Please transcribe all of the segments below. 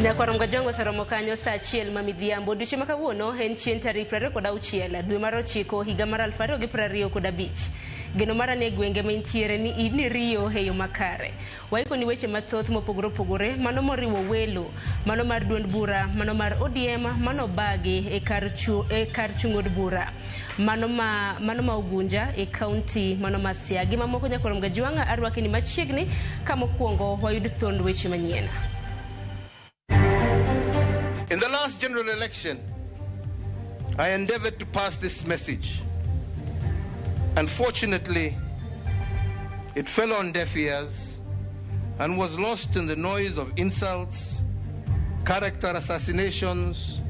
Nyakwar Mgajwango oseromo kanyo saa achiel ma midhiambo. Odiochieng' ma kawuono en chieng' tarik 26 dwe mar ochiko higa mar 2025. Geno mara ni e gwenge ma intiere ni in iriyo e yo makare. Waikoni weche mathoth mopogore opogore, mano moriwo welo, mano mar duond bura, mano mar ODM, mano obagi e kar chu, e kar chung' od bura, mano ma, mano ma Ugunja e kaunti mano ma Siaya gi mamoko. Nyakwar Mgajwang'a arwaki ni machiegni ka mokwongo wayud thond weche manyien. In the last general election, I endeavored to pass this message. Unfortunately, it fell on deaf ears and was lost in the noise of insults, character assassinations,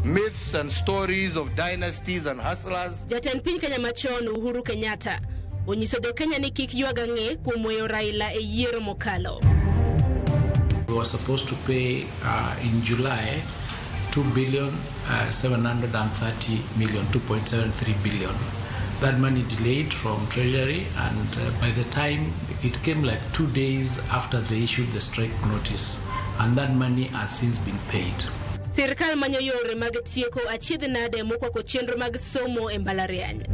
myths and stories of dynasties and hustlers. Jatend piny Kenya machon Uhuru Kenyatta onyiso jo-Kenya ni kik ywag ang'e kuom weyo Raila e yiero mokalo. We were supposed to pay in July 2 billion 730 million, 2.73 billion. That money delayed from Treasury, and by the time it came like 2 days after they issued the strike notice, and that money has since been paid. Sirkal manyo yore mag tieko achiedh nade mokwako chenro mag somo e mbalariany.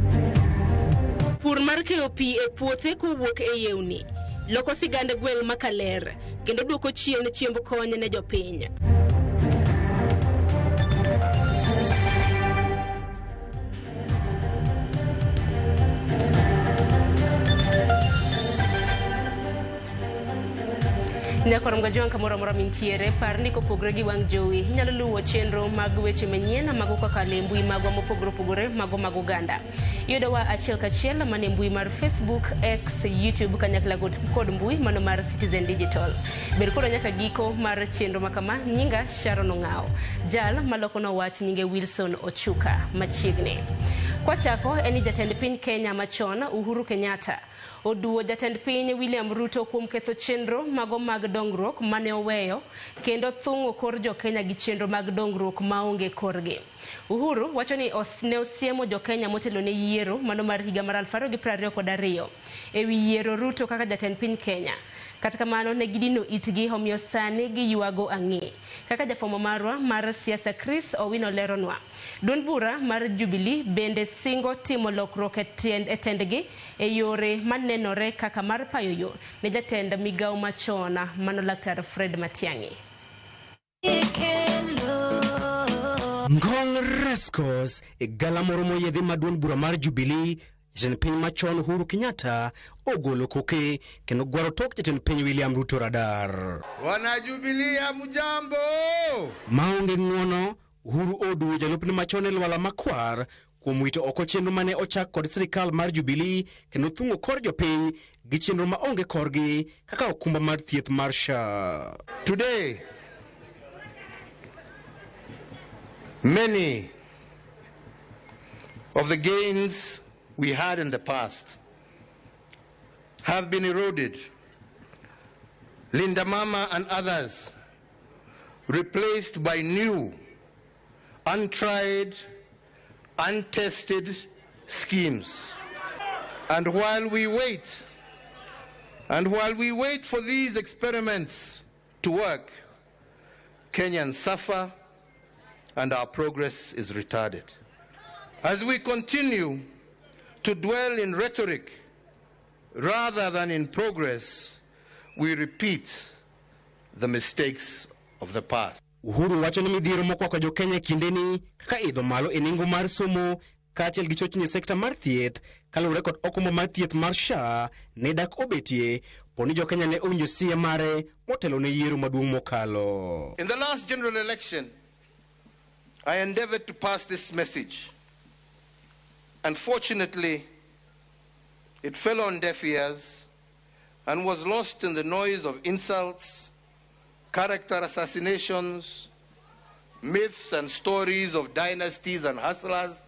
Pur mar keyo pi e puothe kowuok e yewni loko sigand gweng' ma Kaler kendo duoko chien chiemb kony ne jopiny. Nyakwar Mgajwang' kamoro amora mintiere, par ni kopogore gi wang' jowi, inyalo luwo chenro mag weche manyien mago kokalo e mbui magwa mopogore opogore mago mag oganda. Yudowa achiel kachiel mana e mbui mar Facebook, X, YouTube kanyakla kod mbui mano mar Citizen Digital. Bed kodwa nyaka giko mar chenro makama. Nyinga Sharon Ong'awo. Jal malokono wach nyinge Wilson Ochuka machiegni. Kwachako en ni jatend piny Kenya machon Uhuru Kenyatta oduwo jatend piny William Ruto kuom ketho chenro mago mag dongruok mane oweyo kendo thung'o kor jo-Kenya gi chenro mag dongruok maonge korgi. Uhuru wacho ni ne osiemo jo-Kenya motelo ne yiero mano mar higa mar 2022 e wi yiero Ruto kaka jatend piny Kenya. Kata kamano ne gidino itgi omiyo sani giywago ang'e. Kaka jafwambo marwa mar siasa Chris Owino leronwa, duond bura mar Jubilee bende singo timo lokruok e tendgi e yore manenore kaka mar payo yo ne jatend migawo machon mano Laktar Fred Matiang'i. Ngong Racecourse e galamoro moyiedhi ma duond bura mar Jubilee, jatend piny machon Uhuru Kenyatta ogolo koke kendo gwaro tok jatend piny William Ruto radar. Wana Jubilee hamjambo! Maonge ng'uono, Uhuru oduwo jalupne machon e lwala makwar kuom wito oko chenro mane ochak kod sirikal mar Jubilee kendo thung'o kor jopiny gi chenro maonge korgi kaka okumba mar thieth mar SHA. Today, many of the gains we had in the past have been eroded. Linda Mama and others replaced by new, untried, untested schemes. And while we wait for these experiments to work, Kenyans suffer and our progress is retarded. As we continue to dwell in rhetoric rather than in progress, we repeat the mistakes of the past. Uhuru wacho ni midhiero mokwako jo Kenya e kindeni kaka idho malo e nengo mar somo kaachiel gi chochni e sekta mar thieth kaluwore kod okumba mar thieth mar SHA ne dak obetie po ni jo Kenya ne owinjo siye mare motelo ne yiero maduong' mokalo. In the last general election, I endeavored to pass this message. Unfortunately, it fell on deaf ears and was lost in the noise of insults, character assassinations, myths and stories of dynasties and hustlers,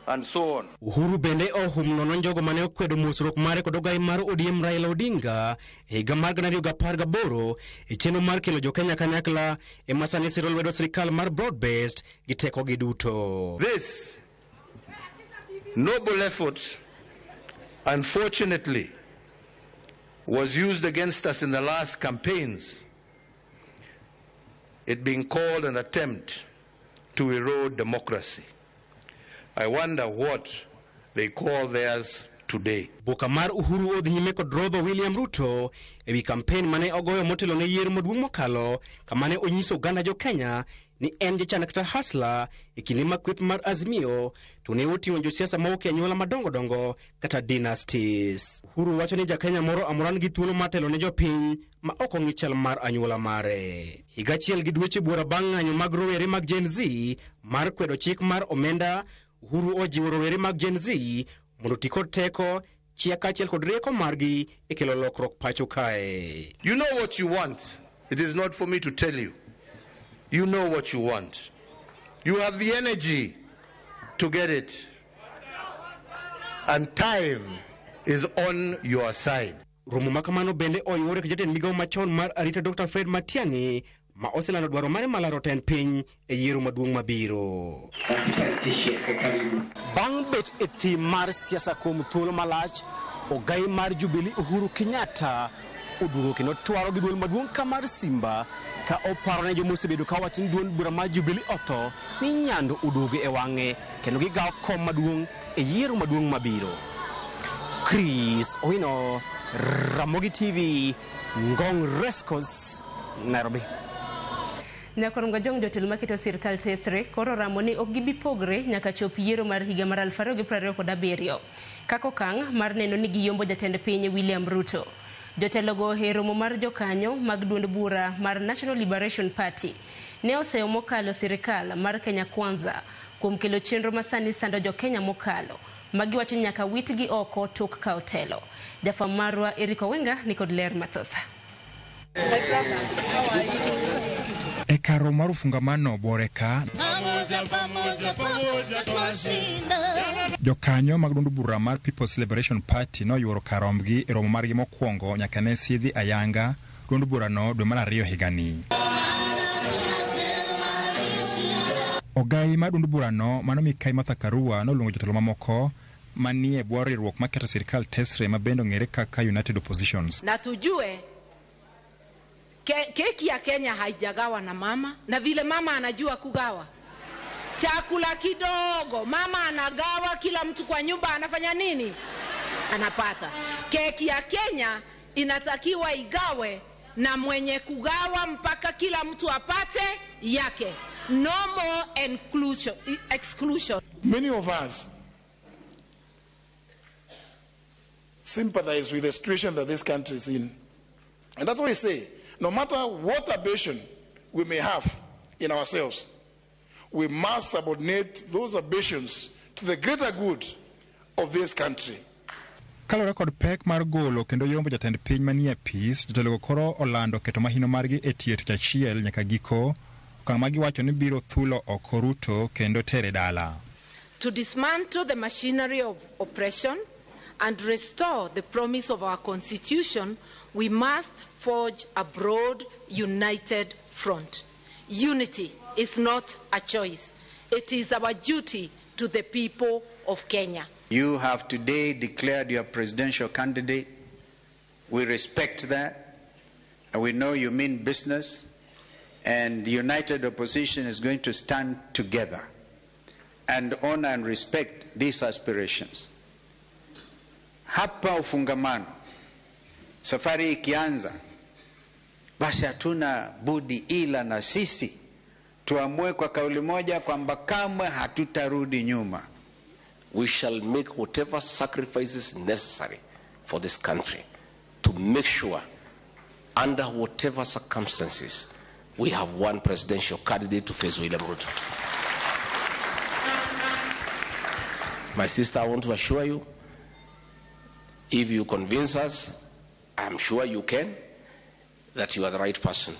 and so on. Uhuru bende ohum nono njogo mane okwedo mosruok mare kod ogai mar ODM Raila Odinga e higa mar gana ariyo gapar gaboro e chenro mar kelo jo Kenya kanyakla ema sani siro lwedo sirikal mar broad-based gi tekogi duto. This noble effort, unfortunately, was used against us in the last campaigns. It being called an attempt to erode democracy. I wonder what they call theirs today. Boka mar Uhuru odhi nyime kod rodho William Ruto ewi kampen mane ogoyo motelo ne yiero maduong' mokalo, kama ne onyiso oganda jo Kenya ni en jachan kata hasla e kinde ma kweth mar Azimio to ne oting'o josiasa mawuok e anyuola madongo dongo kata dynasties. Uhuru wacho ni ja-Kenya moro amora nigi thuolo mar telo ne jopiny ma ok ong'i chal mar anyuola mare. Higa achiel gi dweche buora bang' ng'anyo mag rowere mag Gen Z mar kwedo chik mar omenda, Uhuru ojiwo rowere mag Gen Z mondo oti kod teko, chia kaachiel kod rieko margi e kelo lokruok pacho kae. You know what you want. It is not for me to tell you. You know what you want. You have the energy to get it. And time is on your side. Romo ma kamano bende oyuore gi jatend migawo machon mar arita Dr. Fred Matiang'i ma oselando dwaro mare mar laro tend piny e yiero maduong' mabiro. Bang' bet e thim mar siasa kuom thuolo malach, ogai mar Jubilee Uhuru Kenyatta oduogo kendo twaro gi duol maduong' ka mar Simba ka oparo ne joma osebedo ka wacho ni duond bura mar Jubilee otho ni nyando oduogo e wang'e kendo gigawo kom maduong' e yiero maduong' mabiro. Chris Owino, Ramogi TV, Ngong Racecourse, Nairobi. Nyakwar Jong jotelo maketo sirkal tesre koro ramo ni ok gibi pogre nyaka chop yiero mar higa mar 2027 kaka okang' mar neno ni giyombo jatend piny William Ruto. Jotelogo e romo mar jokanyo mag duond bura mar National Liberation Party ne oseyo mokalo sirikal mar Kenya Kwanza kuom kelo chenro masani sando jo-Kenya mokalo magiwacho ni nyaka witgi oko tok kawo telo. Jafwambo marwa Eric Owenga nikod ler mathoth. E kar romo mar Ufungamano buore ka jokanyo mag duond bura mar People's Liberation Party noyuoro kar rombgi e romo margi mokwongo nyaka ne sidhi ayanga duond burano dwe mar ariyo higani. Ogai mar duond burano mano Mikai Martha Karua noluongo jotelo mamoko manie bwo riwruok maketo sirikal tesre ma bende ong'ere kaka United Oppositions. Na tujue keki ya Kenya haijagawa na mama, na vile mama anajua kugawa chakula kidogo, mama anagawa, kila mtu kwa nyumba anafanya nini? Anapata. Keki ya Kenya inatakiwa igawe na mwenye kugawa mpaka kila mtu apate yake. No more exclusion. Many of us sympathize with the situation that this country is in. And that's why we say, no matter what ambition we may have in ourselves, we must subordinate those ambitions to the greater good of this country. Kaluwore kod pek mar golo kendo yombo jatend piny manie apis, jotelogo koro olando keto mahino margi e tiyo tich achiel nyaka giko, okang' ma giwacho ni biro thulo oko Ruto kendo tere dala. To dismantle the machinery of oppression and restore the promise of our constitution, we must forge a broad, united front. Unity is not a choice. It is our duty to the people of Kenya. You have today declared your presidential candidate. We respect that. And we know you mean business. And the united opposition is going to stand together and honor and respect these aspirations. Hapa Ufungamano, safari ikianza, basi hatuna budi ila na sisi tuamue kwa kauli moja kwamba kamwe hatutarudi nyuma. We shall make whatever sacrifices necessary for this country to make sure, under whatever circumstances, we have one presidential candidate to face William Ruto. My sister, I want to assure you, if you convince us, I'm sure you can, that you are the right person.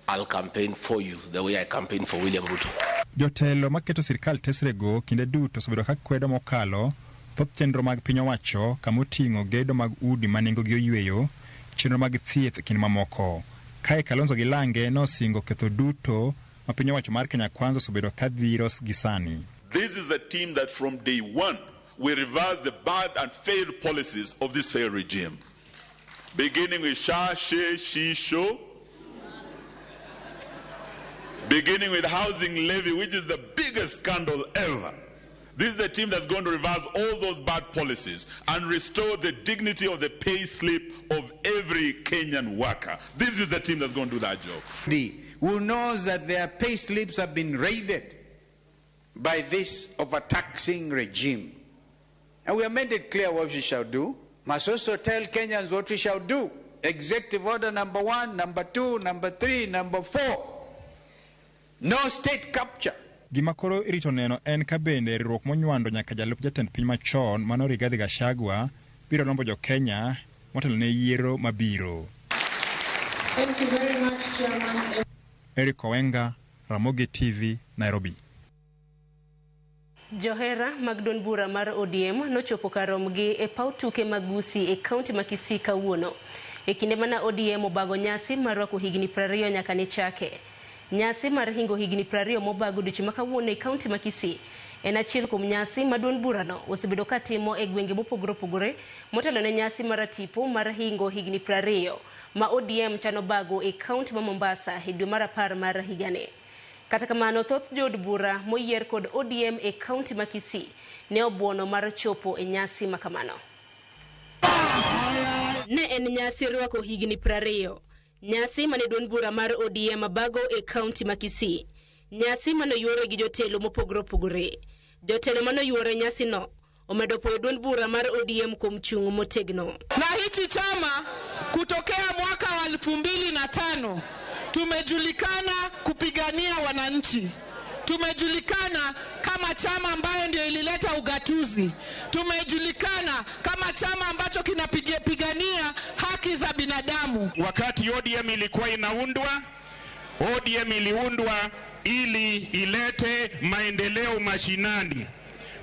I'll campaign for you the way I campaign for William Ruto. Jotelo maketo sirikal tesrego kinde duto osebedo ka kwedo mokalo thoth chenro mag piny owacho kama oting'o gedo mag udi ma nengogi oyweyo, chenro mag thieth kind mamoko. Kae Kalonzo gi Lange nosingo ketho duto ma piny owacho mar Kenya Kwanza osebedo ka dhiro gi sani. This is a team that from day one will reverse the bad and failed policies of this failed regime. Beginning with Sha, She, Shi, Sho, Beginning with housing levy, which is the biggest scandal ever. This is the team that's going to reverse all those bad policies and restore the dignity of the pay slip of every Kenyan worker. This is the team that's going to do that job. Who knows that their pay slips have been raided by this overtaxing regime. And we have made it clear what we shall do. Must also tell Kenyans what we shall do. Executive order number 1, number 2, number 3, number 4. No state capture. Gima koro irito neno en ka bende riwruok monywando nyaka jalup jatend piny machon mano Rigathi Gachagua biro lombo jo-Kenya motelo ne yiero mabiro. Thank you very much, Chairman. Eric Owenga, Ramogi TV, Nairobi. Johera mag duond bura mar ODM nochopo kar romgi e paw tuke mag Gusii e kaunti ma Kisii kawuono. E kinde mana ODM obago nyasi mar rwako higni 20 nyaka ne chake. Nyasi mar hingo higni 20 mobago odiochieng' ma kawuono e kaunti ma Kisii en achiel kuom nyasi ma duond burano osebedo katimo e gwenge mopogore opogore motelo ne nyasi mar tipo mar hingo higni 20 ma ODM chano bago e kaunti ma Mombasa e dwe mar 10 mar higani. Kata kamano, thoth jood bura moyier kod ODM e kaunti ma Kisii ne obuono mar chopo e nyasi ma kamano. Ne en nyasi rwako higni 20. Nyasi mane duond bura mar ODM bago e kaunti ma Kisii. Nyasi mane oyuore gi jotelo mopogore opogore. Jotelo mane oyuore nyasi no omedo poyo duond bura mar ODM kuom chung' motegno. Na hichi chama kutokea mwaka wa 2005 tumejulikana kupigania wananchi. Tumejulikana kama chama ambayo ndio ilileta ugatuzi. Tumejulikana kama chama ambacho kinapigania haki za binadamu. Wakati ODM ilikuwa inaundwa, ODM iliundwa ili ilete maendeleo mashinani,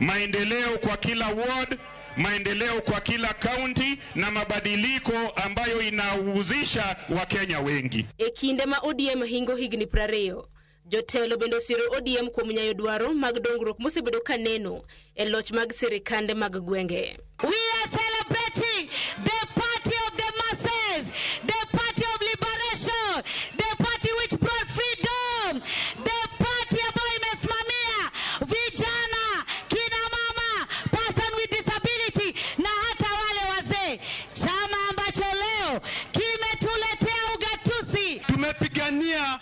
maendeleo kwa kila ward, maendeleo kwa kila county na mabadiliko ambayo inahusisha Wakenya wengi. E kinde ma ODM hingo higni 20, jotelo bende osiro ODM kuom nyayo dwaro mag dongruok mosebedo kaneno e loch mag sirikande mag gwenge. We are celebrating the party of the masses, the party of liberation, the party which brought freedom, the party ambayo imesimamia vijana, kina mama, person with disability na hata wale wazee. Chama ambacho leo kimetuletea ugatuzi. Tumepigania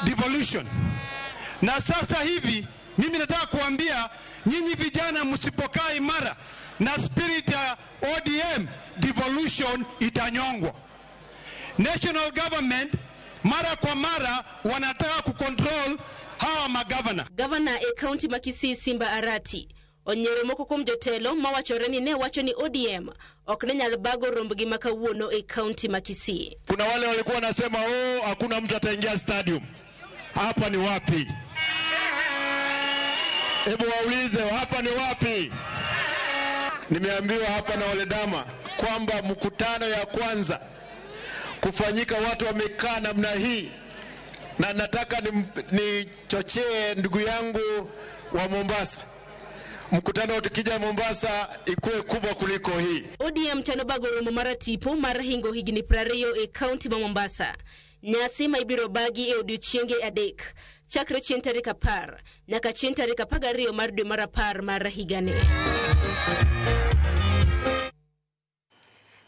devolution. Na sasa hivi mimi nataka kuambia nyinyi vijana, msipokaa imara na spirit ya ODM, devolution itanyongwa. National government mara kwa mara wanataka kucontrol hawa magavana. Gavana e kaunti ma Kisii Simba Arati onyiero moko kuom jotelo mawachore ni ne wacho ni ODM ok ne nyal bago rombgi ma kawuono e kaunti ma Kisii. Kuna wale walikuwa wanasema oh, hakuna mtu ataingia stadium. Hapa ni wapi? Hebu waulize hapa ni wapi? Nimeambiwa hapa na Oledama kwamba mkutano ya kwanza kufanyika watu wamekaa namna hii, na nataka nichochee ndugu yangu wa Mombasa, mkutano tukija Mombasa ikuwe kubwa kuliko hii. ODM chano bago romo mar tipo mar hingo higni 20 e kaunti ma Mombasa. Nyasi ma ibiro bagi e odiochienge 3 chakre chieng' tarik 10 nyaka chieng' tarik 12 mar dwe mar 10 mar higani.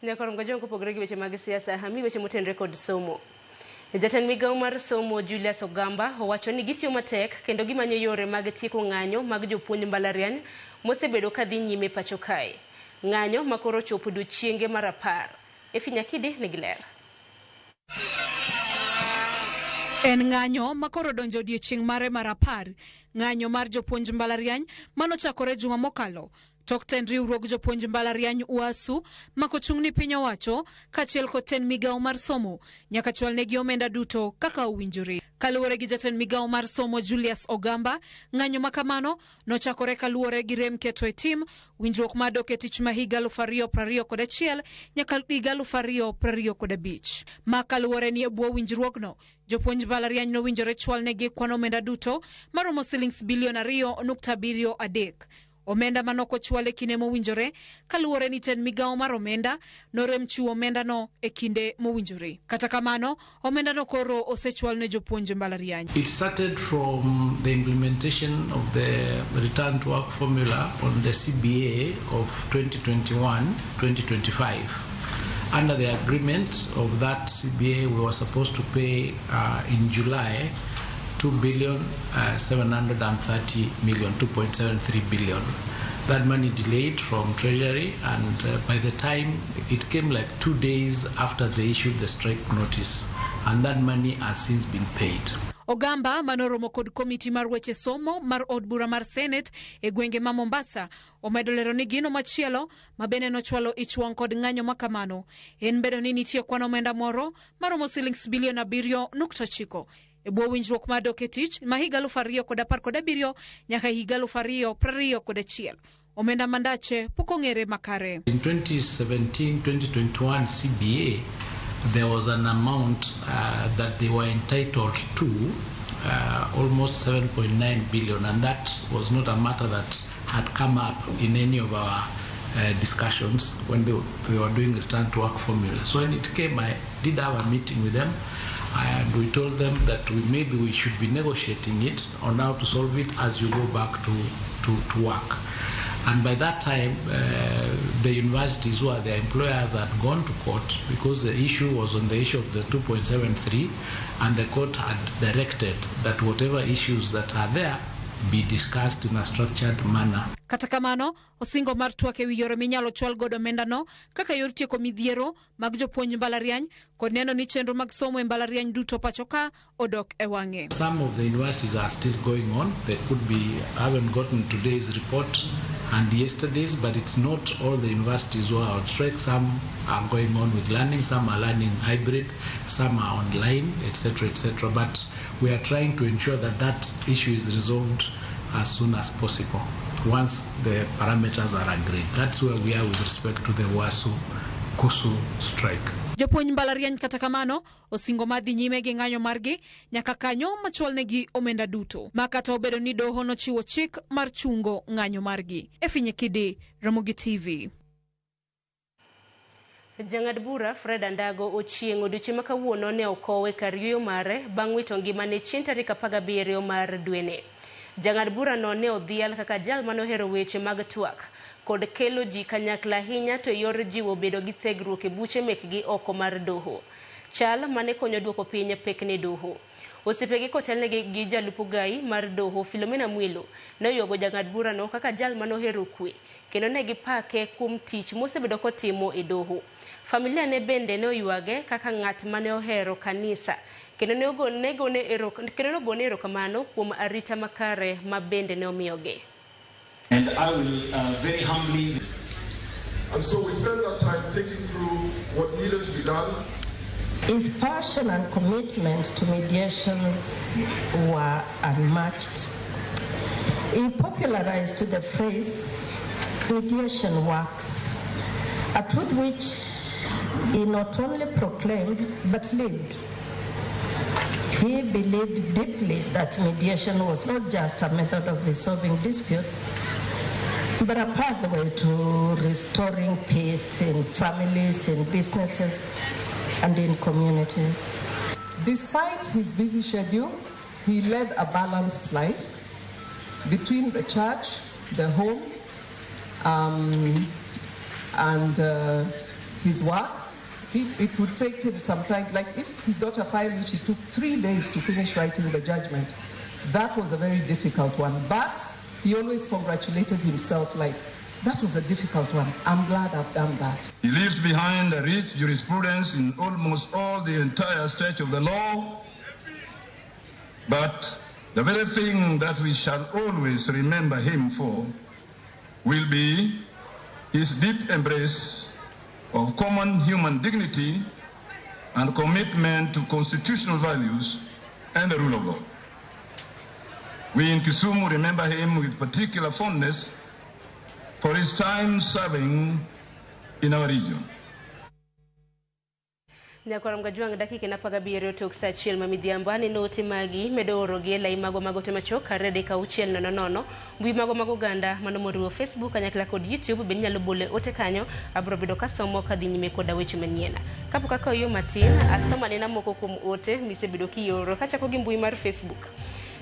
Nyakoro mgojongo kopogore gi weche mag siasa, hami weche motenore kod somo. Jatend migawo mar somo Julius Ogamba owacho ni gitiyo matek kendo gimanyo yore mag tieko ng'anyo mag jopuonj mbalariany mosebedo kadhi nyime pacho kae. Ng'anyo makoro chopo odiochienge mar 10. Efi Nyakidi nigi ler. En ng'anyo makoro donjo odiochieng' mare mar 10. Ng'anyo mar jopuonj mbalariany manochakore juma mokalo. Tok tend riwruog jopuonj mbalariany UASU makochung' ni piny owacho kaachiel kod tend migawo mar somo nyaka chwalnegi omenda duto kaka owinjore. Kaluwore gi jatend migawo mar somo Julius Ogamba, ng'anyo makamano nochakore kaluwore gi rem keto e tim winjruok mar dok e tich ma higa 2021 nyaka higa 2025. Ma kaluwore ni e bwo winjruogno, jopuonj mbalariany nowinjore chwalnegi kwan omenda duto maromo silings bilion 2.73. Omenda manok ochwal e kinde mowinjore kaluwore ni tend migawo mar omenda norem chiwo omendano e kinde mowinjore. Kata kamano, omendano koro osechwal ne jopuonj mbalariany. It started from the implementation of the return to work formula on the CBA of 2021-2025. Under the agreement of that CBA, we were supposed to pay in July 2 billion 730 million, 2.73 billion. That money delayed from Treasury, and by the time it came, like 2 days after they issued the strike notice, and that money has since been paid. Ogamba manoromo kod komiti mar weche somo mar od bura mar Senate e gwenge ma Mombasa omedo lero ni gino machielo ma bende nochwalo ich wang' kod ng'anyo ma kamano en bedo ni nitie kwan omenda moro maromo silings bilion 7.9 e bwo winjruok mar dok e tich ma higa 2017 nyaka higa 2021. Omenda mandache pok ong'ere makare. In 2017-2021 CBA, there was an amount that they were entitled to, almost 7.9 billion, and that was not a matter that had come up in any of our discussions when they were doing return to work formula. So when it came, I did have a meeting with them, and we told them that maybe we should be negotiating it on how to solve it as you go back to work. And by that time, the universities who are the employers had gone to court because the issue was on the issue of the 2.73, and the court had directed that whatever issues that are there be discussed in a structured manner. Kata kamano, osingo mar twak ewi yore minyalo chwal godo omendano kaka yor tieko midhiero mag jopuonj mbalariany kod neno ni chenro mag somo e mbalariany duto pacho ka odok e wang'e. Some of the universities are still going on. They could be, I haven't gotten today's report and yesterday's, but it's not all the universities who are on strike. Some are going on with learning, some are learning hybrid, some are online, etc., etc. But we are trying to ensure that that issue is resolved as soon as possible, once the parameters are agreed. That's where we are with respect to the UASU KUSU strike. Jopuonj mbalariany kata kamano osingo madhi nyime gi ng'anyo margi nyaka kanyo machwalnegi omenda duto ma kata obedo ni doho nochiwo chik mar chungo ng'anyo margi. Efinye Kidi, Ramogi TV. Jang'ad bura Fred Andago ochieng' odiochieng' ma kawuono ne okowe kar yueyo mare bang' wito ngimane chieng' tarik 17 mar dwene. Jang'ad burano ne odhial kaka jal manohero weche mag twak kod kelo ji kanyakla ahinya to yor jiwo bedo gi thegruok e buche mekgi oko mar doho. Chal mane konyo duoko piny pek ne doho. Osiepegi kotelnegi gi jalup ogai mar doho Philomena Mwilu ne oywago jang'ad burano kaka jal manohero kwe kendo ne gipake kuom tich mosebedo kotimo e doho. Familia ne bende ne oywage kaka ng'at mane ohero kanisa kendo ne ogone erokamano kuom arita makare ma bende ne omiyogi. And I will very humbly. And so we spent that time thinking through what needed to be done. His passion and commitment to mediations were unmatched. He popularized the phrase, mediation works, a truth which he not only proclaimed, but lived. He believed deeply that mediation was not just a method of resolving disputes, but a pathway to restoring peace in families, in businesses, and in communities. Despite his busy schedule, he led a balanced life between the church, the home, and his work. It would take him some time, like if his daughter filed, which it took 3 days to finish writing the judgment. That was a very difficult one, but he always congratulated himself, like, that was a difficult one. I'm glad I've done that. He leaves behind a rich jurisprudence in almost all the entire stretch of the law, but the very thing that we shall always remember him for will be his deep embrace of common human dignity and commitment to constitutional values and the rule of law. We in Kisumu remember him with particular fondness for his time serving in our region. Nyakwar Mgajwang' dakika en 17 tok saa 1 ma midhiambo. Aneno ote magi medo orogi e lai magwa mag ote machuok 23600. Mbui magwa mag oganda mano moriwo Facebook kanyakla kod YouTube bende inyalo bole ote kanyo. Abiro bedo kasomo kadhi nyime koda weche manyien. Kapok akawo yo matin, asomo anena moko kuom ote misebedo kioro kachako gi mbui mar Facebook.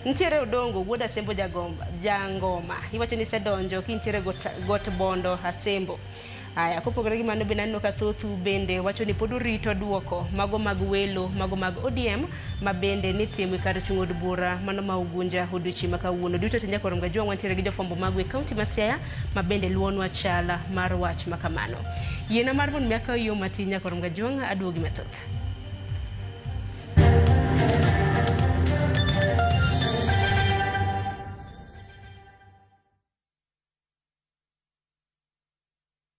Nitiere Odongo wuod Asembo Jagomba, Jangoma. Iwacho ni isedonjo kintiere got Bondo Asembo. Aya, kopogore gi mano bende aneno ka thothu bende wacho ni pod orito duoko mago mag welo mago mag ODM ma bende nitimo e kar chung' od bura mano ma Ugunja odiochieng' ma kawuono. Duto te nyakwar Mgajwang' wantiere gi jofwambo magwa e kaunti ma Siaya ma bende luwonwa chala mar wach ma kamano. Yiena mar mondo mi akaw yo matin nyakwar Mgajwang' aduogi mathoth.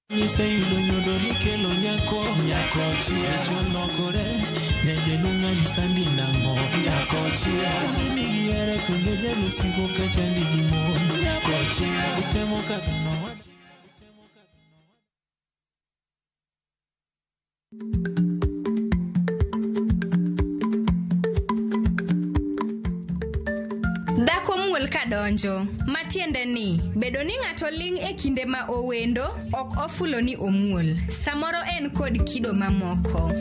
Iseyudo nyodo mikelo nyako nyako chia cholokore nyajaluong' anyisa ni nang'o nyako chia migiere kendo jalusigo kachandi gi mon nyako chia utemo kadho nowach. Dhako muol kadonjo, matiende ni bedo ni ng'ato ling' e kinde ma owendo ok ofulo ni omuol. Samoro en kod kido mamoko.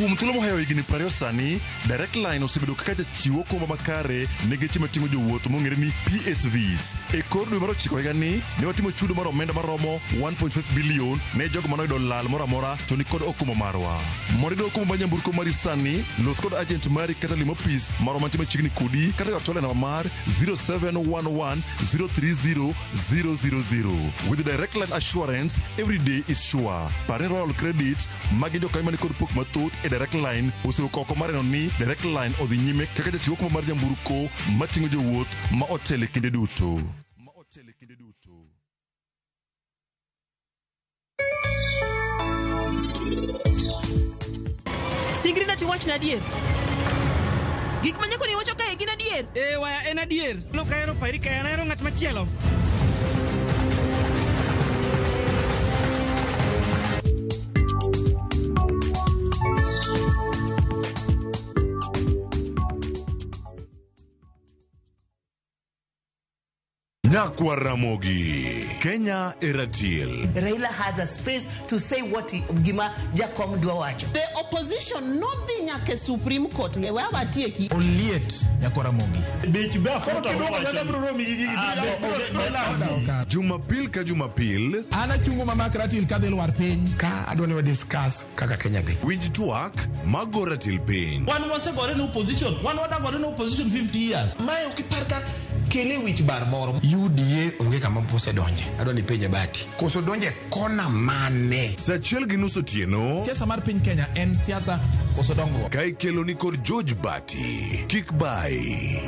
Kuom thuolo mohewo higni 20 sani, Direct Line osebedo kaka jachiw okumba makare ne geche mating'o jowuoth mong'ere ni PSVs. E kor dwe mar ochiko higani, ne watimo chudo mar omenda maromo 1.5 bilion ne jogo manoyudo lal moro amora to nikod okumba marwa. Mondo iyud okumba mar nyamburko mari sani, los kod agent mari kata lim opis marwa mantie machiegni kodi kata ywak e namba mar 0711 030 000. With Direct Line Assurance, every day is sure. Par ni Royal Credit ma gin jokanyo mani kod pok mathoth e Direct Line osewuok oko mar neno ni Direct Line odhi nyime kaka jachiw okumba mar nyamburko mating'o jowuoth ma otelo e kinde duto. Singri na tiwachna adier. Gik ma nyako ni wacho kae gin adier. Eh, waya en adier. Ok ahero pari ka an ahero ng'at machielo. Nyakwar Ramogi, Kenya e ratil. Raila has a space to say what he, gima Jakom dwa wacho. The opposition nodhi nyaka e Supreme Court. E we awatieki. Oliet nyakwar Ramogi. Jumapil ka Jumapil. An achungo mamak ratil kadhi lwar piny. Ka adwa ni wa discuss kaka Kenya dhi. Winj twak mago ratil piny. Wan wasegore ne opposition, wan wadagore ne opposition 50 years. Mae ok ipar ka kele wich bar moro. UDA onge kama osedonje. Adwa ni penje Bati. Koso donje kona mane? Saa achiel gi nus otieno. Siasa mar piny Kenya en siasa koso dongruok. Ka ikelo ni kod George Bati. Kik bai.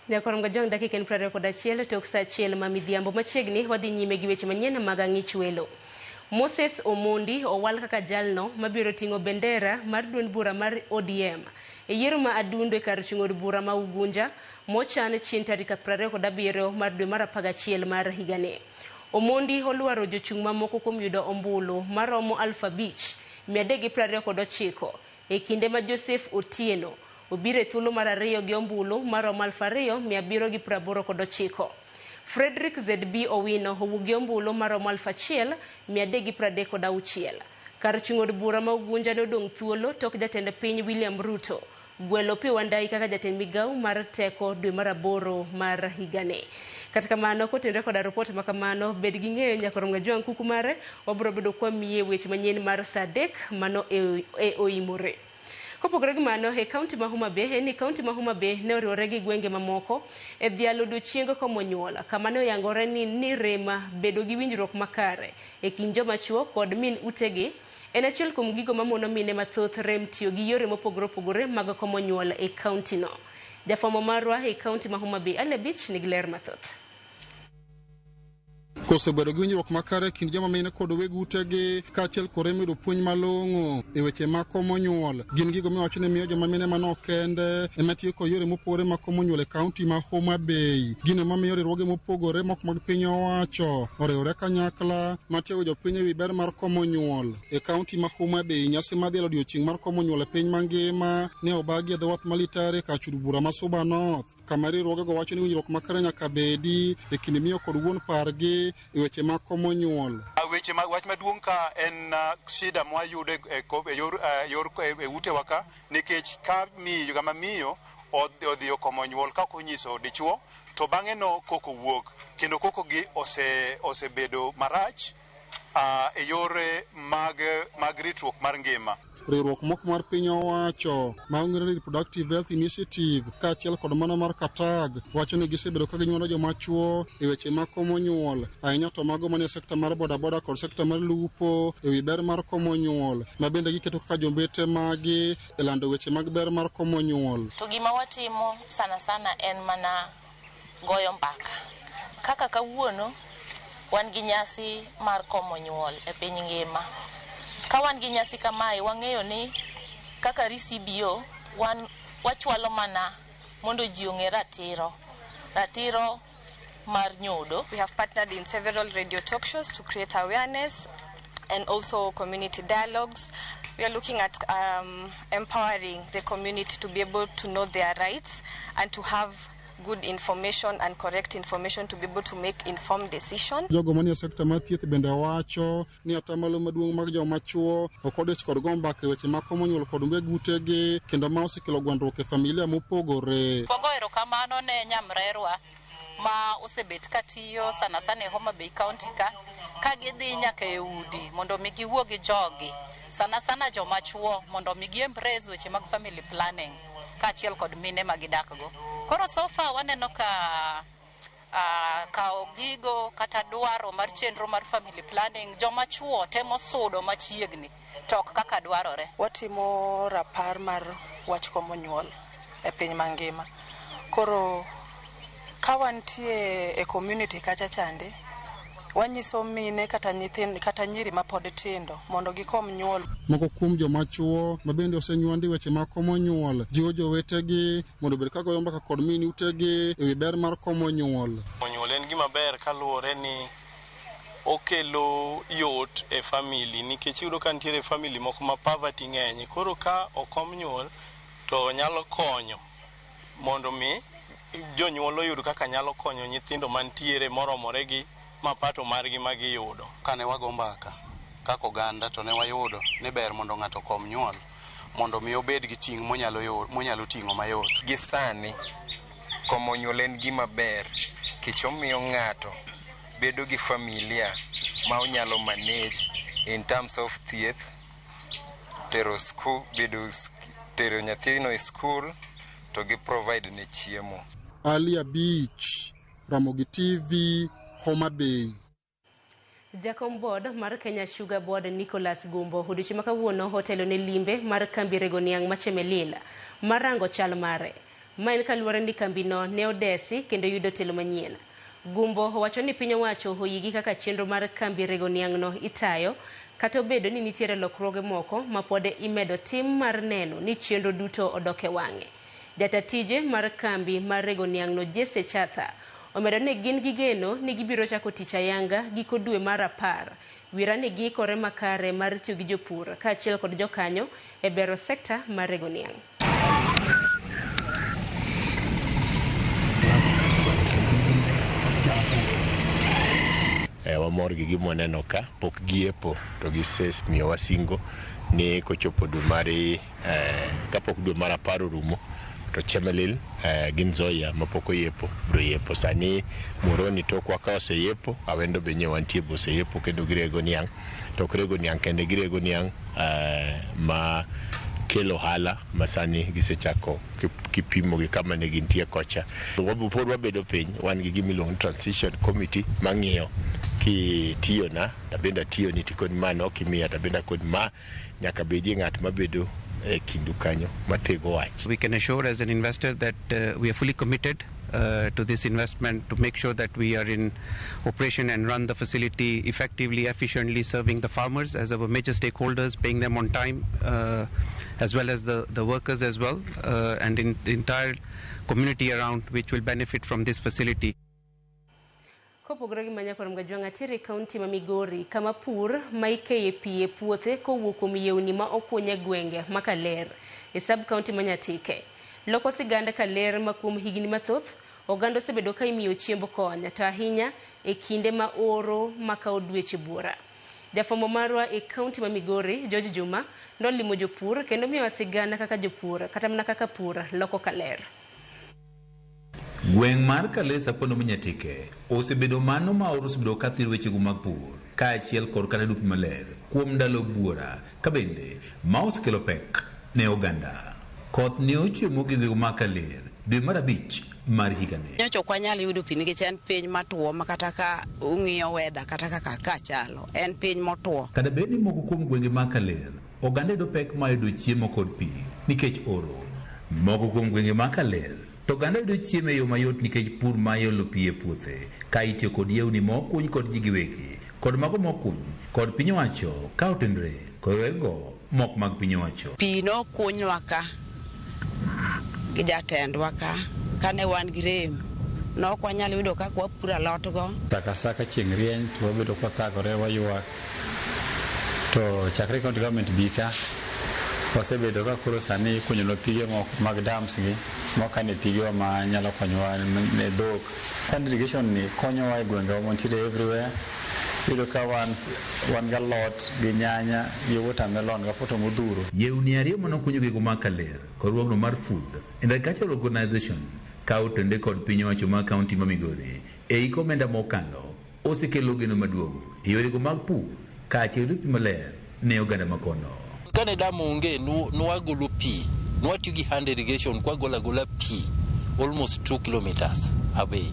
Nyakwar Mgajwang' dakika en 21 tok saa 1 ma midhiambo. Machiegni wadhi nyime gi weche manyien mag ang'ich welo. Moses Omondi owal kaka jalno mabiro ting'o bendera mar duond bura mar ODM e yiero ma adundo e kar chung' od bura ma Ugunja mochan chieng' tarik 27 mar dwe mar 11 mar higani. Omondi olwaro jochung' mamoko kuom yudo ombulu maromo 5,329 e kinde ma Joseph Otieno obiro e thuolo mar ariyo gi ombulu maromo 2,789. Frederick ZB Owino owuok gi ombulu maromo 1,336. Kar chung' od bura ma Ugunja ne odong' thuolo tok jatend piny William Ruto gwelo Opiyo Wandayi kaka jatend migawo mar teko dwe mar 8 mar higani. Kata kamano, kotenore koda ripot ma kamano, bed gi ng'eyo nyakwar Mgajwang' kuku mare wabiro bedo kwamiye weche manyien mar saa 3 mano e oimore. Kopogore gi mano, e kaunti ma Homa Bay, en ni kaunti ma Homa Bay ne oriwore gi gwenge mamoko e dhialo odiochieng komo nyuol, kama ne oyangore ni rema bedo gi winjruok makare e kind joma chuo kod min utegi en achiel kuom gigo mamono mine mathoth rem tiyo gi yore mopogore opogore mag komo nyuol e kaunti no. Jafwambo marwa e kaunti ma Homa Bay, Ali Abich, nigi ler mathoth. Kosebedo gi winjruok makare e kind joma mine kod weg utegi kaachiel kod medo puonj malong'o e weche mag komo nyuol gin gigo miwacho ni miyo joma mine manok kende ema tiyo kod yore mopogore mag komo nyuol e kaunti ma Homa Bay. Gino mamiyo riwruoge mopogore mok mag piny owacho oriwore kanyakla matiego jopiny ewi ber mar komo nyuol e kaunti ma Homa Bay. Nyasi mar dhialo odiochieng' mar komo nyuol e piny mangima ne obagi e dho wath ma Litare kar chud bura ma Suba North, kama riwruogego wacho ni winjruok makare nyaka bedi e kind miyo kod wuon pargi e weche mag komo nyuol. Weche ma wach maduong' ka en shida mwayudo e yor e utewa ka, nikech ka miyo kama miyo odhi okomo nyuol ka ok onyiso dichuo, to bang'e no koko wuok, kendo koko gi osebedo marach e yore mag ritruok mar ngima. Riwruok moko mar piny owacho ma ong'ere ni Reproductive Health Initiative kaachiel kod mano mar Katag wacho ni gisebedo ka ginywando joma chuo e weche mag komo nyuol, ahinya to mago manie sekta mar bodaboda kod sekta mar lupo e wi ber mar komo nyuol, ma bende giketo kaka jombete magi e lando weche mag ber mar komo nyuol. To gima watimo sana sana en mana goyo mbaka. Kaka kawuono wan gi nyasi mar komo nyuol e piny ngima. Ka wan gi nyasi kamae, wang'eyo ni kaka RCBO wan wachwalo mana mondo ji ong'e ratiro mar nyodo. We have partnered in several radio talk shows to create awareness and also community dialogues. We are looking at empowering the community to be able to know their rights and to have good information and correct information to be able to make informed decisions. Jogo manie sekta mar thieth bende wacho ni atamalo maduong' mag joma chuo ok odich kod go mbaka e weche mag komo nyuol kod weg utegi, kendo ma osekelo gwandruok e familia mopogore. Wago erokamano ne nyamrerwa ma osebet katiyo sana sana e Homa Bay County ka gidhi nyaka e udi mondo mi giwuo gi jogi, sana sana joma chuo, mondo mi gi embrace weche mag family planning kaachiel kod mine ma gidak go. Koro so far waneno ka kawo gigo kata dwaro mar chenro mar family planning, joma chuo temo sudo machiegni to ok kaka dwarore. Watimo rapar mar wach komo nyuol e piny mangima. Koro ka wantie e community kacha chande, wanyiso mine kata nyithind kata nyiri mapod tindo mondo gikom nyuol. Moko kuom joma chuo ma bende osenywandi weche mag komo nyuol jiwo jowetegi mondo obed ka goyo mbaka kod min utegi e wi ber mar komo nyuol. Nyuol en gima ber kaluwore ni okelo yot e family, nikech iyudo ka nitiere family moko ma poverty ng'eny, koro ka okom nyuol to nyalo konyo mondo mi jonyuol oyud kaka nyalo konyo nyithindo mantiere moromore gi mapato margi magiyudo. Kane wago mbaka kaka oganda to ne wayudo ni ber mondo ng'ato okom nyuol mondo mi obed gi ting' monyalo ting'o mayot. Gi sani komo nyuol en gima ber nikech omiyo ng'ato bedo gi familia ma onyalo manage in terms of thieth, tero school, bedo tero nyathino e school to gi provide ne chiemo. Alia Beach, Ramogi TV, Homa Bay. Jakom board mar Kenya Sugar Board Nicholas Gumbo odiochieng' ma kawuono otelo ne limbe mar kambi rego niang' ma Chemelil mar rango chal mare. Ma en kaluwore ni kambino ne odesi kendo yudo telo manyien. Gumbo owacho ni piny owacho oyigi kaka chenro mar kambi rego niang'no itayo, kata obedo ni nitiere lokruoge moko ma pod imedo tim mar neno ni chenro duto odok e wang'e. Jata tije mar kambi mar rego niang'no Jesse Chatha omedo ni gin gi geno ni gibiro chako tich ayanga giko dwe mar 10. Wira ni giikore makare mar tiyo gi jopur kaachiel kod jokanyo e bero sekta mar rego niang'. Wamor gi gima waneno ka, pok giepo to gisemiyowa singo ni kochopo dwe mar kapok dwe mar 10 orumo to Chemelil gi Nzoia mapok oyepo biro yepo. Sani Moroni tokwa ka oseyepo, Awendo be nyewa wantie be oseyepo kendo girego niang'. To ok rego niang' kende, girego niang' ma kelo ohala ma sani gisechako kipimo gi kama ne gintie kocha. Pod wabedo piny, wan gi gima iluongo ni transition committee mang'iyo kitiyo na tabende atiyoni tikoni ma ne ok imiya tabende akoni ma nyaka bedie ng'at mabedo e kindu kanyo mathego wach. We can assure as an investor that we are fully committed to this investment to make sure that we are in operation and run the facility effectively, efficiently, serving the farmers as our major stakeholders, paying them on time, as well as the workers as well, and in the entire community around which will benefit from this facility. Kopogore gi manyakor Mgajwang' atiere e kaunti ma Migori kama pur ma ikeye pi e puothe kowuok kuom yewni ma okuny e gwenge ma Kaler e sub kaunti ma Nyatike. Loko sigand Kaler ma kuom higni mathoth oganda osebedo ka imiyo chiemb kony to ahinya e kinde ma oro makawo dweche buora. Jafwambo marwa e kaunti ma Migori, George Juma, nolimo jopur kendo miyowa sigana kaka jopur kata mana kaka pur loko Kaler. Gweng' mar Kaler Sapono Nyatike osebedo mano ma oro osebedo ka thiro wechego mag pur kaachiel kod kata dupi maler kuom ndalo buora ka bende ma osekelo pek ne oganda. Koth ne ochwe mogik e gweng' mar Kaler dwe mar 5 mar higani. Nyocha ok wanyal yudo pi nikech en piny matuo ma kata ka ung'iyo weather kata kaka ka chalo en piny motuo. Kata bed ni moko kuom gwenge mag Kaler oganda yudo pek mar yudo chiemo kod pi nikech oro. Moko kuom gwenge mag Kaler to oganda yudo chiemo e yo mayot nikech pur ma iolo pi e puothe ka itiyo kod yewni ma okuny kod ji giwegi kod mago mokuny kod piny owacho ka otenore kod yorego mok mag piny owacho. Pi nokunynwa ka gi jatendwa ka kane wan gi rem nok wanyal yudo kaka wapuro alot go. Takasaka chieng' rieny to wabedo kwathagore waywak to chakre county government bi ka wasebedo ka koro sani ikunyonwa pige moko mag dams gi mokane pigewa ma nyalo konyowa ne dhok. Sand irrigation ni konyowa e gwengewa mantiere everywhere. Iyudo ka wan galot gi nyanya gi watermelon ga foto modhuro. Yewni ariyo manokunyo gwenge mag Kaler kod riwruogno mar Food and Agricultural Organization ka otende kod piny owacho mar kaunti ma Migori e hik omenda mokalo osekelo geno maduong' e yorego mag pur kaachiel gi pi maler ne oganda makono. Kane dam onge nwagolo pi, nwatiyo gi hand irrigation kwagolo agola pi almost 2 kilometers away.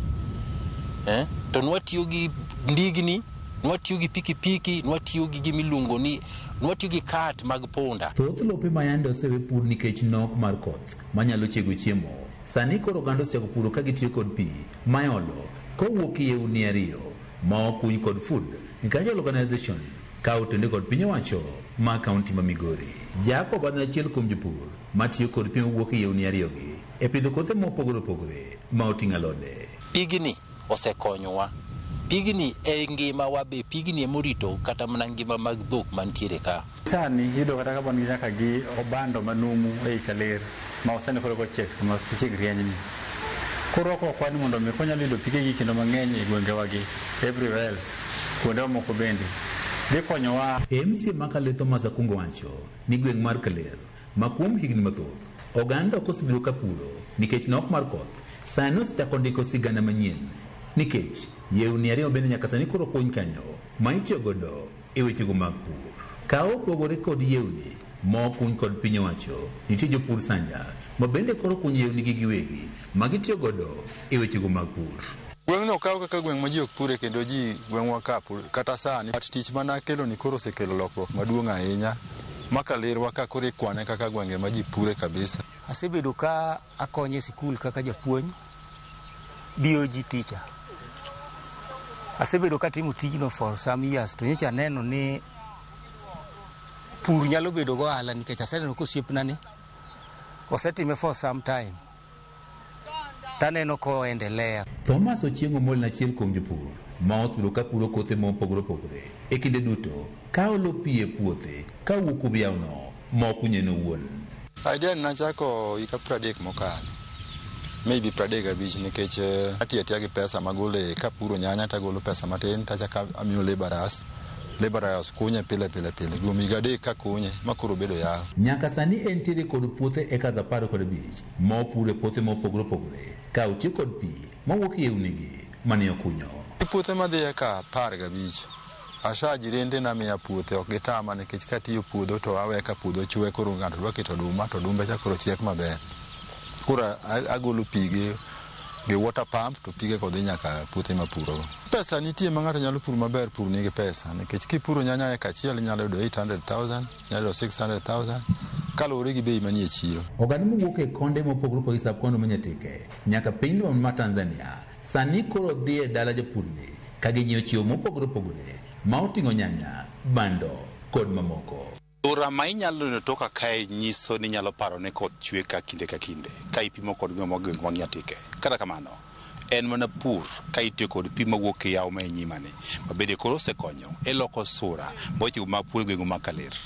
To nwatiyo gi ndigni, nwatiyo gi pikipiki, nwatiyo gi gimiluongo ni, nwatiyo gi cart mag punda. Thoth lope ma yande osewe pur nikech nok mar koth manyalo chiego chiemo sani koro oganda osechako puro ka gitiyo kod pi ma iolo kowuok e yewni ariyo ma okuny kod Food Agricultural Organization ka otende kod piny owacho ma kaunti ma Migori. Jacob en achiel kuom jopur matiyo kod pi mowuok e yewni ariyogi e pidho kothe mopogore opogore ma oting'o alode. Pigni osekonyowa. Pigni e ngimawa be, pigni emorito kata mana ngima mag dhok mantiere ka. Sani iyudo kata ka wan gi nyaka gi obando manumu ei Kaler ma sani koro kochiek ma chiegni rienyni. Koro ok wakwa ni mondo mi konyalo yudo pigegi kendo mang'eny e gwengewa gi everywhere else kuonde mamoko bende dhi konyowa. MCA ma Kaler Thomas Akungo wacho ni gweng' mar Kaler ma kuom higni mathoth oganda ok osebedo ka puro nikech nok mar koth sani osechako ndiko sigana manyien nikech yewni ariyo bende nyaka sani koro kuny kanyo ma itiyo godo e wechego mag pur. Ka opogore kod yewni ma okuny kod piny owacho, nitie jopur sanja ma bende koro kunyo yewni gi giwegi ma gitiyo godo e wechego mag pur. Gweng'no okaw kaka gweng' ma ji ok pure kendo ji gweng'wa ka pur kata sani. But tich mana akelo ni koro osekelo lokruok maduong' ahinya ma Kalerwa ka koro ikwane kaka gwenge ma ji pure kabisa. Asebedo ka akonyo e sikul kaka japuonj, BOG teacher. Asebedo katimo tijno for some years to nyocha aneno ni pur nyalo bedo go ohala nikech aseneno ka osiepna ni osetime for some time taneno koendelea. Thomas Ochieng' Omolo en achiel kuom jopur ma osebedo ka puro kothe mopogore opogore e kinde duto ka olo pi e puothe ka owuok kuom yawono ma okunyo en owuon. Idea ni nachako higa 30 mokalo, maybe 35 nikech atiyo atiya gi pesa magolo kapuro nyanya tagolo pesa matin tachako amiyo laborers. Laborers kunye pile pile pile kuom higa 3 ka kunye ma koro obedo yawo. Nyaka sani entiere kod puothe eka 15 ma opur e puothe mopogore opogore ka otiyo kod pi mawuok e yewnigi mane okunyo. Puothe madhi eka 15 asha jirende na miya puothe ok gitama nikech katiyo puodho to awe ka puodho chwe koro ng'ato dwa keto oduma to odumbe cha koro chiek maber. Koro agolo pi gi water pump to pige kodhi nyaka puothe mapurogo. Pesa nitie ma ng'ato nyalo puro maber, pur nigi pesa nikech kipuro nyanya eka achiel inyalo yudo 800,000, inyalo yudo 600,000. Kaluwore gi bei manie chiro. Oganda mowuok e konde mopogore opogore e sub county ma Nyatike nyaka piny ma Tanzania sani koro dhi e dala japurni ka ginyiewo chiemo mopogore opogore ma oting'o nyanya, bando kod mamoko. Sura ma inyalo neno toka kae nyiso ni nyalo paro ni koth chwe ka kinde ka kinde ka ipimo kod gweng' mag gweng' Nyatike. Kata kamano, en mana pur ka itiyo kod pi mawuok e yawo ma e nyimani ma bende koro osekonyo e loko sura weche mag pur e gweng' ma Kaler.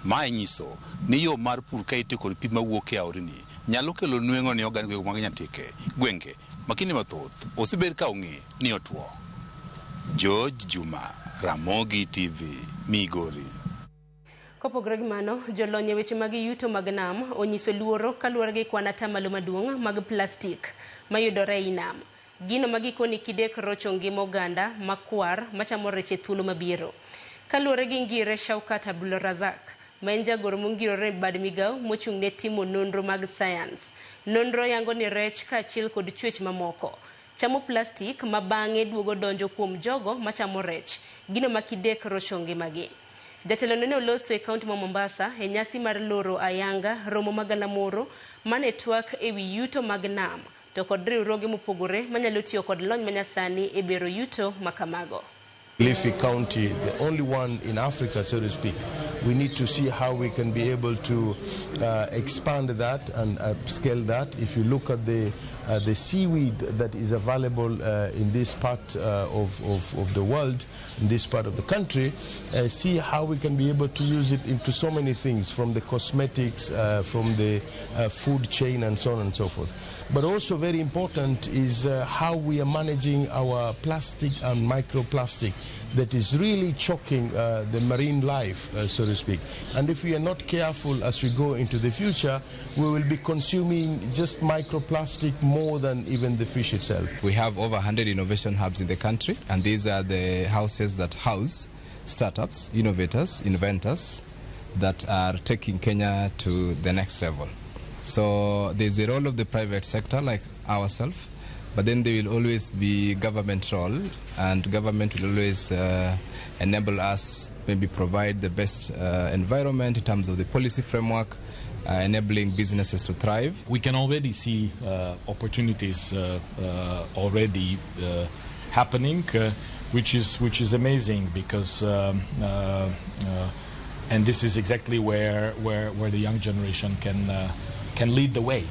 Mae nyiso ni yo mar pur ka itiyo kod pi mawuok e aorni nyalo kelo nweng'o ne oganda gweng' mag Nyatike, gwenge ma kinde mathoth osebed ka ong'e ni otuo. George Juma, Ramogi TV, Migori. Kopogore gi mano, jolony e weche mag yuto mag nam onyiso luoro kaluwore gi kwan atamalo maduong' mag plastik mayudore ei nam. Gino ma gikoni kidek rocho ngima oganda makwar machamo rech e thuolo mabiro. Kaluwore gi Ngire Shaukat Abdulrazak, ma en jagoro mongirore e bad migao mochung' ne timo nonro mag sayans. Nonro yango ni rech kaachiel kod chwech mamoko chamo plastik ma bang'e duogo donjo kuom jogo machamo rech, gino ma kidek rocho ngimagi. Jatelo ne oloso e kaunti ma Mombasa e nyasi mar loro ayanga romo magalamoro mane twak ewi yuto mag nam to kod riwruoge mopogore manyalo tiyo kod lony manyasani e bero yuto makamago. Kilifi County, the only one in Africa, so to speak. We need to see how we can be able to expand that and upscale that. If you look at the seaweed that is available in this part of the world, in this part of the country, see how we can be able to use it into so many things, from the cosmetics, from the food chain, and so on and so forth. But also very important is how we are managing our plastic and microplastic that is really choking the marine life, so to speak. And if we are not careful as we go into the future, we will be consuming just microplastic more than even the fish itself. We have over 100 innovation hubs in the country, and these are the houses that house startups, innovators, inventors that are taking Kenya to the next level. So there's the role of the private sector like ourselves, but then there will always be government role, and government will always enable us, maybe provide the best environment in terms of the policy framework, enabling businesses to thrive. We can already see opportunities already happening, which is amazing, because and this is exactly where the young generation can lead the way.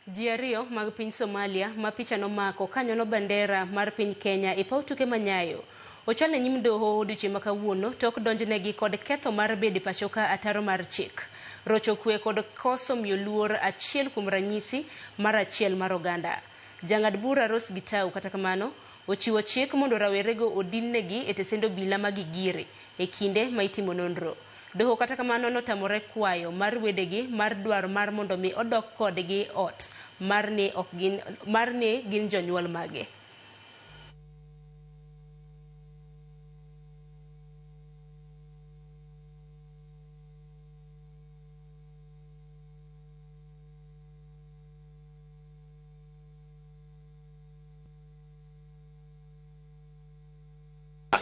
Ji ariyo mag piny Somalia ma picha nomako kanyono bandera mar piny Kenya e paw tuke ma Nyayo ochwal e nyim doho odiochieng' ma kawuono tok donjnegi kod ketho mar bedo e pacho ka ataro mar chik, rocho kwe kod koso miyo luor achiel kuom ranyisi mar achiel mar oganda. Jang'ad bura Rose Gitau kata kamano ochiwo chik mondo rawerego odinnegi e tesend obila ma Gigiri e kinde ma itimo nonro. Doho kata kamano notamore kwayo mar wedegi mar dwaro mar mondo mi odok kodgi ot mar ni gin jonyuol mage.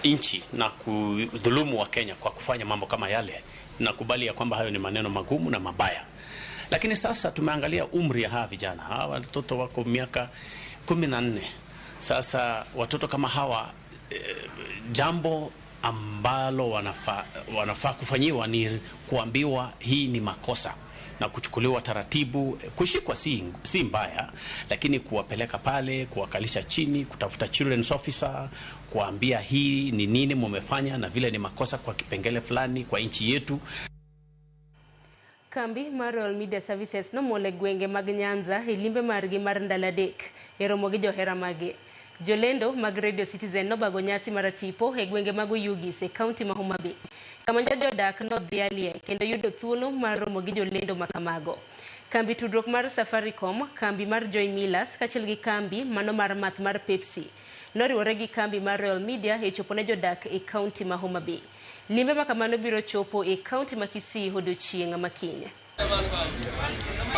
Nchi na kudhulumu wa Kenya kwa kufanya mambo kama yale, nakubali ya kwamba hayo ni maneno magumu na mabaya. Lakini sasa tumeangalia umri ya hawa vijana. Hawa watoto wako miaka 14. Sasa watoto kama hawa jambo ambalo wanafaa kufanyiwa ni kuambiwa hii ni makosa na kuchukuliwa taratibu. Kushikwa si mbaya, lakini kuwapeleka pale, kuwakalisha chini, kutafuta children's officer, kuambia hii ni nini mumefanya na vile ni makosa kwa kipengele fulani kwa nchi yetu. Kambi mar Royal Media Services nomol e gwenge mag Nyanza e limbe margi mar ndalo adek e romo gi johera mage. Jolendo mag Radio Citizen nobago nyasi mar tipo e gwenge mag Oyugis e kaunti ma Homa Bay, kama jodak nodhialie kendo yudo thuolo mar romo gi jolendo makamago. Kambi tudruok mar Safaricom, kambi mar Joy Millers kaachiel gi kambi mano mar math mar Pepsi noriwore gi kambi mar Royal Media e chopo ne jodak e kaunti ma Homa Bay. Limbe makamano biro chopo e kaunti ma Kisii odiochieng' ma kiny.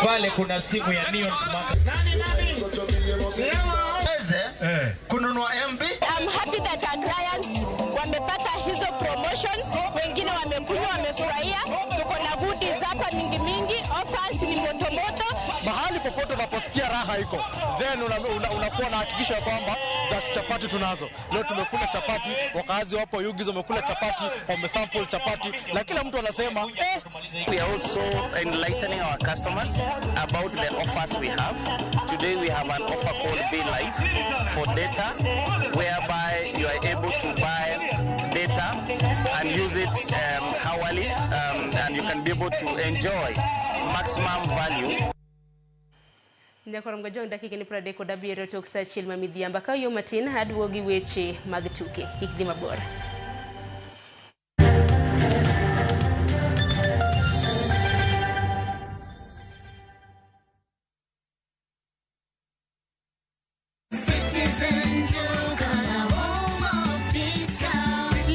Pale kuna simu ya Neon Smart. Nani? Kununua MB. I'm happy that our clients wamepata hizo promotions, wengine wamekunywa wamefurahia. Unasikia raha iko, then unakuwa na hakikisho ya kwamba that chapati tunazo. Leo tumekula chapati, wakazi wapo Yugis wamekula chapati, wamesample chapati na kila mtu anasema eh. We are also enlightening our customers about the offers we have. Today we have an offer called Be Life for data, whereby you are able to buy data and use it hourly, and you can be able to enjoy maximum value. Nyakorom gajwang' dakika ni 37 tok sa achiel ma midhiambo. Akaw yo matin aduogo gi weche mag tuke. Kik dhi mabor.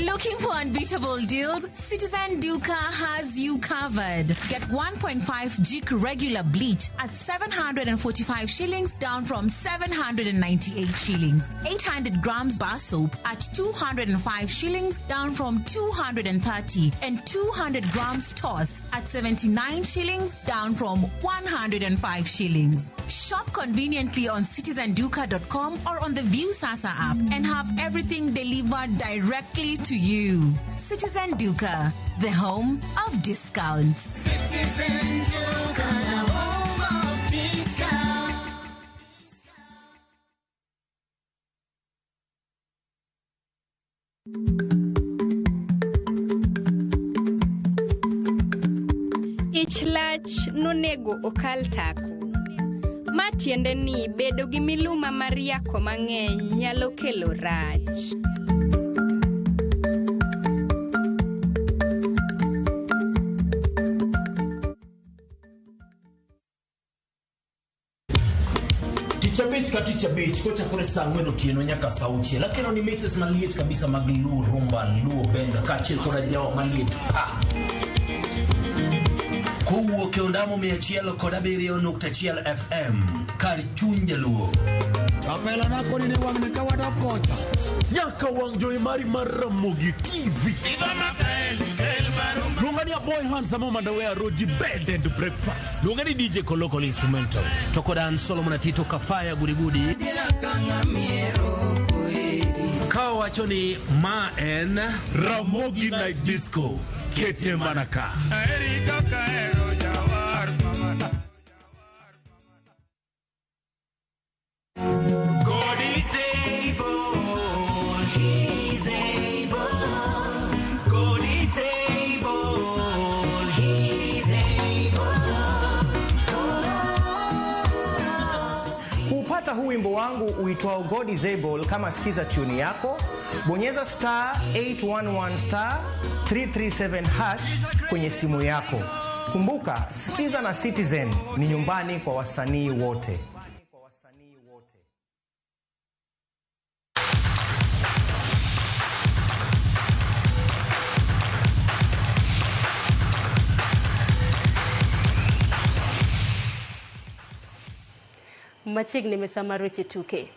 Looking for unbeatable deals? Citizen Duka has you covered. Get 1.5 Jik regular bleach at 745 shillings, down from 798 shillings. 800 grams bar soap at 205 shillings, down from 230. And 200 grams toss at 79 shillings, down from 105 shillings. Shop conveniently on citizenduka.com or on the Viusasa app and have everything delivered directly to you. Citizen Duka, the home of discounts. Citizen Duka, the home of discounts. Ich lach nonego okal tako. Ma tiende ni bedo gi miluma mar yako mang'eny nyalo kelo rach. Tich abich ka tich abich kochakore saa ang'wen otieno nyaka saa auchiel akelo ni mixes maliet kabisa mag Luo rumba, Luo benga kaachiel koda jawa maliet pa kowuok e ondamo 107.1 FM kar chuny jaluo. Kapela nako ni wang'ni ka wadok kocha nyaka wang' jowi mari mar Ramogi TV. Luonga ni Boy Handsome Mandawe Roji Bed and Breakfast. Luonga ni DJ Koloko Instrumental. To koda an Solomon Atito Kafaya Gudigudi. Ka wacho ni ma en Ramogi Night Disco. Kete manaka. God is able, He's able. God is able, He's able. Kupata huu wimbo wangu uitwao God is Able, kama sikiza tune yako, bonyeza star 811 star 337 hash kwenye simu yako. Kumbuka, Sikiza na Citizen ni nyumbani kwa wasanii wote. Machiegni mesa mar weche tuke.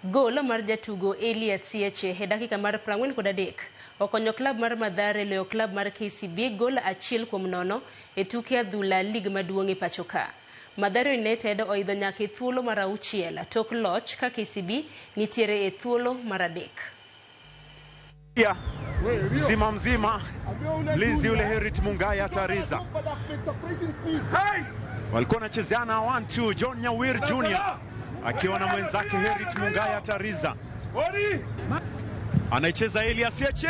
Gol mar jatugo Elias Sieche e dakika mar 43 okonyo klab mar Mathare loyo klab mar KCB gol 1-0 e tuke adhula lig maduong' e pacho ka. Mathare United oidho nyaka e thuolo mar 6 tok loch ka KCB nitiere e thuolo mar 3. Mzima mzima mlinzi yule Herit Mungaya Tariza walikuwa wanachezeana 1-2, John Nyawir Jr akiwa na mwenzake Herit Mungaya Tariza. Anaicheza Elias Sieche.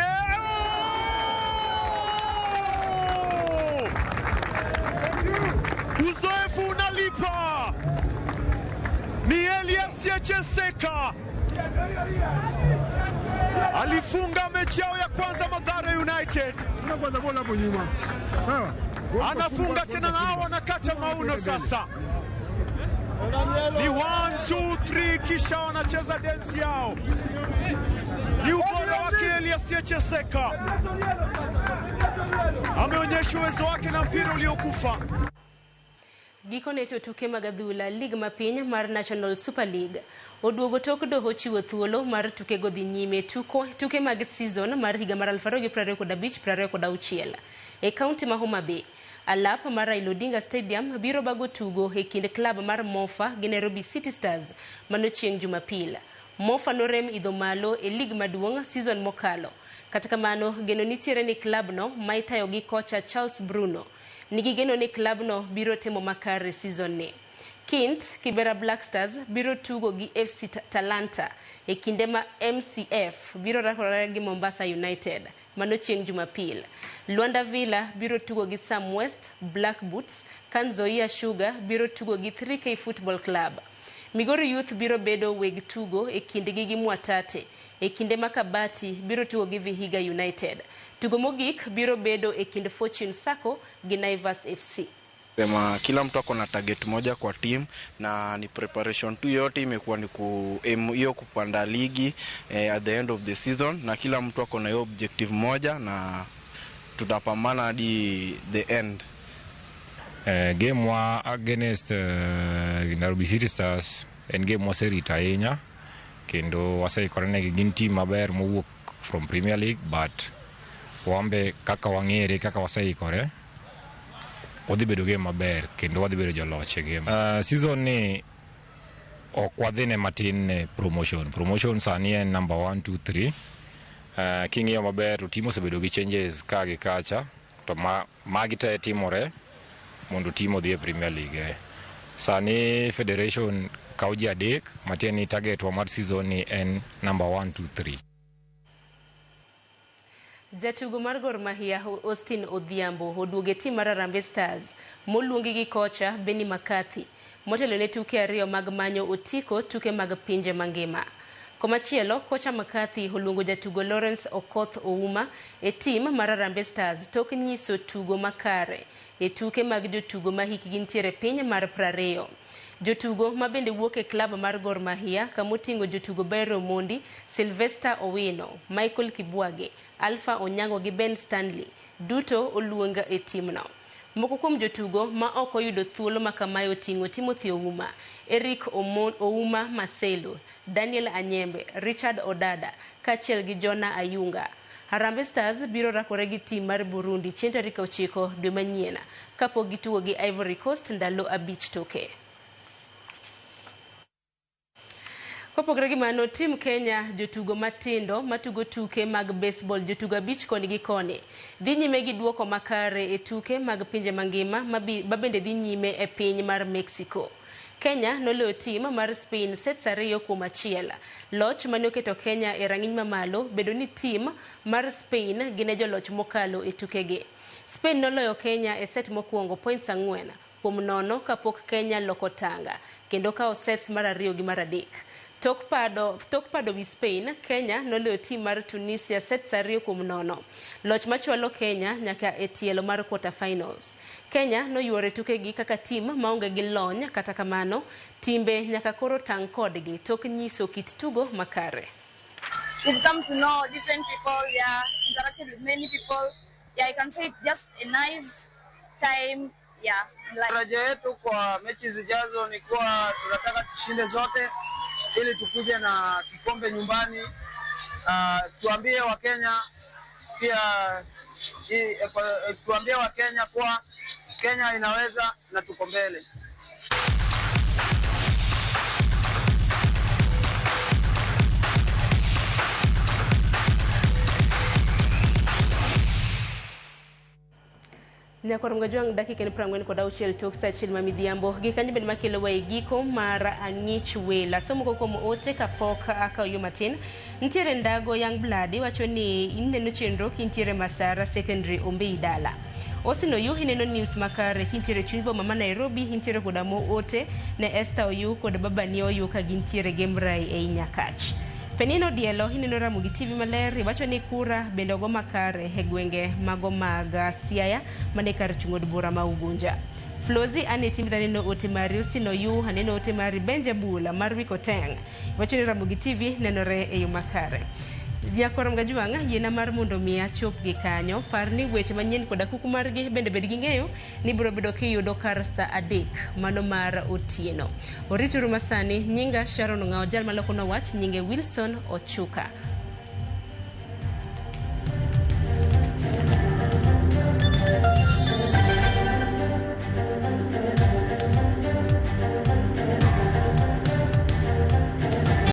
Uzoefu unalipa. Ni Elias Sieche Seka. Alifunga mechi yao ya kwanza Mathare United. Anafunga tena nao wanakata mauno sasa. Ni 1 2 3 kisha wanacheza dance yao. Ni ubora wake Elias Sieche Seka. Ameonyesha uwezo wake na mpira uliokufa. Gikone to tuke mag adhula lig mapiny mar National Super League oduogo tok doho chiwo thuolo mar tukego dhi nyime tuke mag season mar higa mar 2025-2026 e kaunti ma Homa Bay. Alap mar Raila Odinga Stadium biro bago tugo e kind klab mar Mofa gi Nairobi City Stars mano chieng' Jumapil. Mofa norem idho malo e lig maduong' season mokalo. Kata kamano, geno nitiere ni klabno ma itayo gi kocha Charles Bruno nigi geno ni klabno biro timo makare season ni. Kint Kibera Black Stars biro tugo gi FC Talanta e kinde ma MCF biro rakore gi Mombasa United mano chieng' Jumapil. Luanda Villa biro tugo gi Sam West Black Boots, ka Nzoia Sugar biro tugo gi 3K Football Club. Migori Youth biro bedo weg tugo e kindgi gi Mwatate e kinde ma Kabati biro tugo gi Vihiga United. Tugo mogik biro bedo e kind Fortune Sacco gi Naivas FC. Sema kila mtu ako na target moja kwa team na ni preparation tu yote imekuwa ni hiyo kupanda ligi at the end of the season, na kila mtu ako na hiyo objective moja na tutapambana hadi the end. Game wa against Nairobi City Stars en game waserito ahinya kendo waseikore negi. Gin team maber mowuok from Premier League, but wambe kaka wang'ere kaka waseikore wadhi bedo game maber kendo wadhi bedo joloch e game. Season ni ok wadhine matin ne promotion. Promotion sani en number 1 2 3. King'iyo maber to team osebedo gi changes ka gi kacha to magi te timore mondo team odhi e Premier League. Sani federation kawo ji 3 matiende ni target wa mar season ni en number 1 2 3. Jatugo mar Gor Mahia Austin Odhiambo oduogo e tim mar Harambee Stars moluongi gi kocha Benni McCarthy motelo ne tuke 2 mag manyo otiko tuke mag pinje mangima. Komachielo, kocha McCarthy oluongo jatugo Lawrence Okoth Ouma e tim mar Harambee Stars tok nyiso tugo makare e tuke mag jotugo ma hikgi nitiere piny mar 20. Jotugo ma bende wuok e klab mar Gor Mahia kamoting'o jotugo Byron Omondi, Sylvester Owino, Michael Kibwage, Alpha Onyango gi Ben Stanley duto oluong e timno. Moko kuom jotugo ma ok oyudo thuolo ma kamae oting'o Timothy Ouma, Eric Ouma Maselo, Daniel Anyembe, Richard Odada kaachiel gi Jonah Ayunga. Harambee Stars biro rakore gi tim mar Burundi chieng' tarik 9 dwe manyien kapok gitugo gi Ivory Coast ndalo 5 toke. Kopogore gi mano, tim Kenya jotugo matindo matugo tuke mag baseball jotugo 5 koni gi koni dhi nyime gi duoko makare e tuke mag pinje mangima ma bende dhi nyime e piny mar Mexico. Kenya noloyo tim mar Spain sets 2-1. Loch mane oketo Kenya e rang'iny mamalo bedo ni tim mar Spain gin e joloch mokalo e tukegi. Spain noloyo Kenya e set mokwongo points 4-0 kapok Kenya loko tanga kendo kawo sets mar 2 gi mar 3. Tok pado wi Spain, Kenya noloyo tim mar Tunisia sets 2-0. Loch machwalo Kenya nyaka e tielo mar quarter finals. Kenya noyuore tukegi kaka tim maonge gi lony, kata kamano timbe nyaka koro tang' kodgi tok nyiso kit tugo makare. We've come to know different people, yeah, interacted with many people. Yeah, I can say just a nice time. Yeah. Tarajio yetu kwa mechi zijazo ni kuwa tunataka tushinde zote ili tukuje na kikombe nyumbani. Tuambie Wakenya pia, tuambie Wakenya kuwa Kenya inaweza na tuko mbele. Nyakwar Jwang' dakika en 46 tok sa achiel ma midhiambo. Gikanyo bende makelo wa e giko mar ang'ich welo. Asomo moko kuom ote kapok akawo yo matin. Nitiere Ndago Young Blood iwacho ni ineno chenro kintiere Masara Secondary Ombei dala. Austin Oyu ineno news makare kintiere chuny boma ma Nairobi, intiere koda mo ote ne Esther Oyu kod babani Oyu ka gintiere Gemrai ei Nyakach. Penino Dielo ineno Ramogi TV maler iwacho ni kura bende ogo makare e gwenge mago mag Siaya mane kar chung' od bura ma Ugunja. Flozi ane timra aneno ote mari Austin Oyu, aneno ote mari Benja Bula mar Wikoteng. Iwacho ni Ramogi TV nenore e yo makare. Nyakwar Mgajwang', yiena mar mondo mi achop gi kanyo. Par ni weche manyien koda kuku margi bende bed gi ng'eyo ni biro bedo kiyudo kar sa 3 mano mar otieno. Orituru masani, nyinga Sharon Ong'awo, jal maloko wach nyinge Wilson Ochuka.